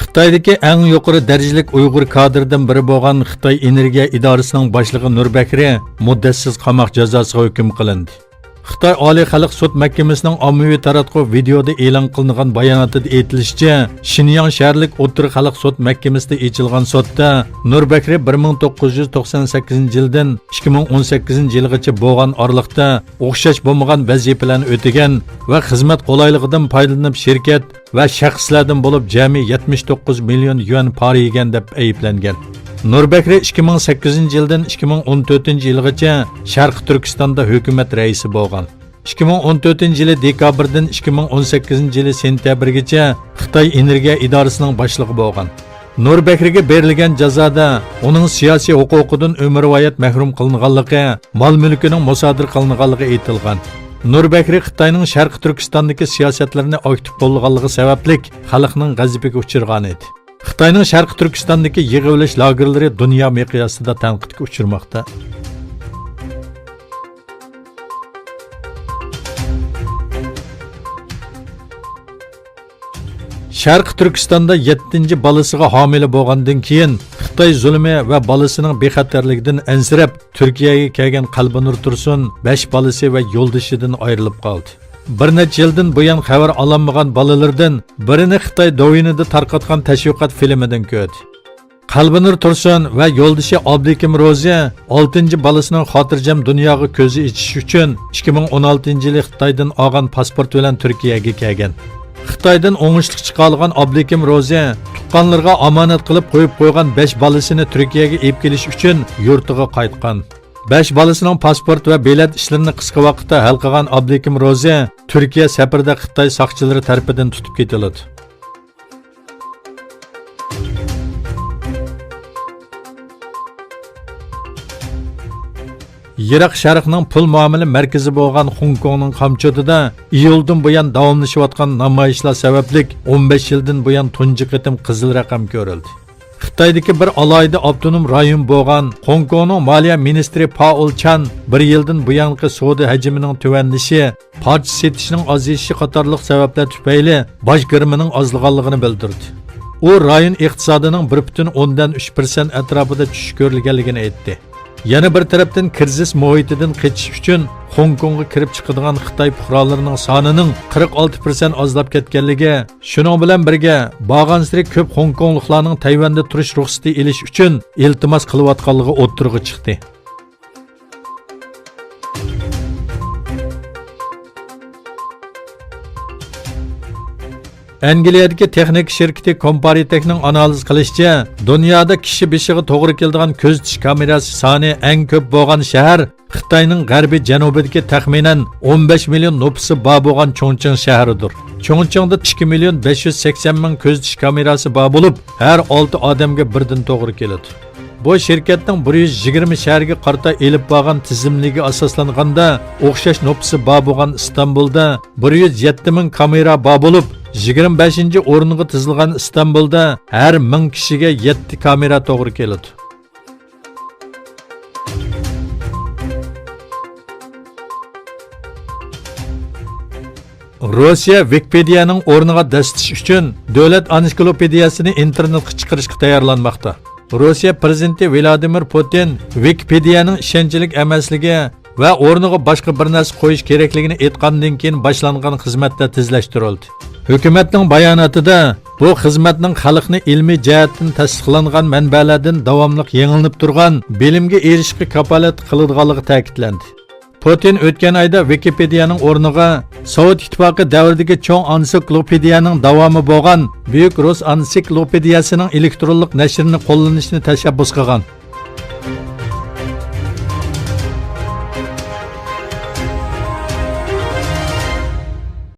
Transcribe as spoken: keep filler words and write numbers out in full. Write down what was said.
خىتايدىكى ئەڭ يۇقىرى دەرىجىلىك ئۇيغۇر كادىردىن بىرى بولغان خىتاي ئېنېرگىيە ئىدارىسىنىڭ باشلىقى نۇر بەكرى مۇددەتسىز قاماق جازاسىغا ھۆكۈم قىلىندى. خىتاي ئالىي خەلق سوت مەھكىمىسىنىڭ ئاممىۋى تاراتقۇ ۋىدېيودا ئېلان قىلىنغان باياناتىدا ئېيتىلىشىچە، شىنياڭ شەھەرلىك ئوتتۇرا خەلق سوت مەھكىمىسىدە ئېچىلغان سوتتا نۇر بەكرى بىر مىڭ توققۇز يۈز توقسان سەككىزىنچى يىلدىن ئىككى مىڭ ئون سەككىزىنچى يىلغىچە بولغان ئارىلىقتا ئوخشاش بولمىغان ۋەزىپىلەرنى ئۆتىگەن ۋە خىزمەت قولايلىقىدىن پايدىلىنىپ شىركەت ۋە شەخسلەردىن بولۇپ جەمئىي يەتمىش توققۇز مىليون يۈەن پارا يېگەن دەپ ئەيىبلەنگەن. نۇر بەكرى ئىككى مىڭ سەككىزىنچى يىلدىن ئىككى مىڭ ئون تۆتىنچى يىلغىچە شەرقىي تۈركىستاندا ھۆكۈمەت رەئىسى بولغان. ئىككى مىڭ ئون تۆتىنچى يىلى دېكابىردىن ئىككى مىڭ ئون سەككىزىنچى يىلى سېنتەبىرگىچە خىتاي ئېنېرگىيە ئىدارىسىنىڭ باشلىقى بولغان. نۇر بەكرىگە بېرىلگەن جازادا ئۇنىڭ سىياسىي ھوقۇقىدىن ئۆمۈرۋايەت مەھرۇم قىلىنغانلىقى، مال-مۈلكىنىڭ مۇسادىرە قىلىنغانلىقى ئېيتىلغان. نۇر بەكرى خىتاينىڭ شەرقىي تۈركىستاندىكى سىياسەتلىرىنى ئاكتىپ قوللىغانلىقى سەۋەبلىك خەلقنىڭ غەزىپىگە ئۇچرىغان ئىدى. خىتاينىڭ شەرقىي تۈركىستاندىكى يىغىۋېلىش لاگېرلىرى دۇنيا مىقياسىدا تەنقىدكە ئۇچرىماقتا. شەرقىي تۈركىستاندا يەتتىنچى بالىسىغا ھامىلە بولغاندىن كېيىن، خىتاي زۇلۇمى ۋە بالىسىنىڭ بىخەتەرلىكىدىن ئەنسىرەپ، تۈركىيەگە كەلگەن قەلبىنۇر تۇرسۇن بەش بالىسى ۋە يولدىشىدىن ئايرىلىپ قالدى. بىر نەچچە يىلدىن بۇيان خەۋەر ئالالمىغان بالىلىرىدىن بىرىنى خىتاي دوۋيىنىدا تارقاتقان تەشۋىقات فىلىمىدىن كۆردى. قەلبىنۇر تۇرسۇن ۋە يولدىشى ئابلىكىم روزى ئالتىنچى بالىسىنىڭ خاتىرجەم دۇنياغا كۆزى ئېچىشى ئۈچۈن ئىككى مىڭ ئون ئالتىنچى يىلى خىتايدىن ئالغان پاسپورت بىلەن تۈركىيەگە كەلگەن. خىتايدىن ئوڭۇشلۇق چىقالىغان ئابلىكىم روزى تۇغقانلىرىغا ئامانەت قىلىپ قويۇپ قويغان بەش بالىسىنى تۈركىيەگە ئېلىپ كېلىش ئۈچۈن يۇرتىغا قايتقان. بەش بالىسىنىڭ پاسپورت ۋە بېلەت ئىشلىرىنى قىسقا ۋاقىتتا ھەل قىلغان ئابلىكىم روزى تۈركىيە سەپىرىدە خىتاي ساقچىلىرى تەرىپىدىن تۇتۇپ كېتىلىدۇ. يىراق شەرقنىڭ پۇل مۇئامىلە مەركىزى بولغان خوڭكوڭنىڭ قامچوتىدا ئىيۇلدىن بۇيان داۋاملىشىۋاتقان نامايىشلار سەۋەبلىك ئون بەش يىلدىن بۇيان تۇنجى قېتىم قىزىل رەقەم كۆرۈلدى. خىتايدىكى بىر ئالاھىدە ئاپتونوم رايون بولغان خوڭكوڭنىڭ مالىيە مىنىستىرى پائول چان بىر يىلدىن بۇيانقى سودا ھەجمىنىڭ تۆۋەنلىشى، پارچە سېتىشنىڭ ئازىيىشى قاتارلىق سەۋەبلەر تۈپەيلى باج كىرىمىنىڭ ئازلىغانلىقىنى بىلدۈردى. ئۇ رايون ئىقتىسادىنىڭ بىر پۈتۈن ئوندىن ئۈچ پىرسەنت ئەتراپىدا چۈشۈش كۆرۈلگەنلىكىنى ئېيتتى. يەنە بىر تەرەپتىن، كىرىزىس مۇھىتىدىن قېچىش ئۈچۈن خوڭكوڭغا كىرىپ چىقىدىغان خىتاي پۇقرالىرىنىڭ سانىنىڭ قىرىق ئالتە پىرسەنت ئازلاپ كەتكەنلىكى، شۇنىڭ بىلەن بىرگە، بارغانسېرى كۆپ خوڭكوڭلۇقلارنىڭ تەيۋەندە تۇرۇش رۇخسىتى ئېلىش ئۈچۈن ئىلتىماس قىلىۋاتقانلىقى ئوتتۇرىغا چىقتى. ئەنگلىيەدىكى تېخنىكا شىركىتى كومپارىتېكنىڭ ئانالىز قىلىشىچە، دۇنيادا كىشى بېشىغا توغرا كېلىدىغان كۆزىتىش كامېراسى سانى ئەڭ كۆپ بولغان شەھەر خىتاينىڭ غەربىي جەنۇبىدىكى تەخمىنەن ئون بەش مىليون نوپۇسى بار بولغان چۇڭچىڭ شەھىرىدۇر. چۇڭچىڭدا ئىككى مىليون بەش يۈز سەكسەن مىڭ كۆزىتىش كامېراسى بار بولۇپ، ھەر ئالتە ئادەمگە بىردىن توغرا كېلىدۇ. بۇ شىركەتنىڭ بىر يۈز يىگىرمە شەھەرگە قارىتا ئېلىپ بارغان تىزىملىكىگە ئاساسلانغاندا، ئوخشاش نوپۇسى بار بولغان ئىستانبۇلدا بىر يۈز يەتتە مىڭ كامېرا بار بولۇپ، يىگىرمە بەشىنچى ئورۇنغا تىزىلغان ئىستانبۇلدا ھەر مىڭ كىشىگە يەتتە كامېرا توغرا كېلىدۇ. روسىيە ۋىكىپېدىيەنىڭ ئورنىغا دەسسىتىش ئۈچۈن دۆلەت ئانسىكلوپېدىيەسىنى ئىنتېرنېتقا چىقىرىشقا تەييارلانماقتا. روسىيە پىرېزىدېنتى ۋلادىمىر پۇتىن ۋىكىپېدىيەنىڭ ئىشەنچلىك ئەمەسلىكى ۋە ئورنىغا باشقا بىر نەرسە قويۇش كېرەكلىكىنى ئېيتقاندىن كېيىن باشلانغان خىزمەتلەر تېزلەشتۈرۈلدى. ھۆكۈمەتنىڭ باياناتىدا، بۇ خىزمەتنىڭ خەلقنى ئىلمىي جەھەتتىن تەستىقلانغان مەنبەلەردىن داۋاملىق يېڭىلىنىپ تۇرغان بىلىمگە ئېرىشىشكە كاپالەتلىك قىلىدىغانلىقى تەكىتلەندى. پۇتىن ئۆتكەن ئايدا ۋىكىپېدىيەنىڭ ئورنىغا سوۋېت ئىتتىپاقى دەۋرىدىكى چوڭ ئانسىكلوپېدىيەنىڭ داۋامى بولغان بۈيۈك رۇس ئانسىكلوپېدىيەسىنىڭ ئېلېكترونلۇق نەشرىنى قوللىنىشنى تەشەببۇس قىلغان.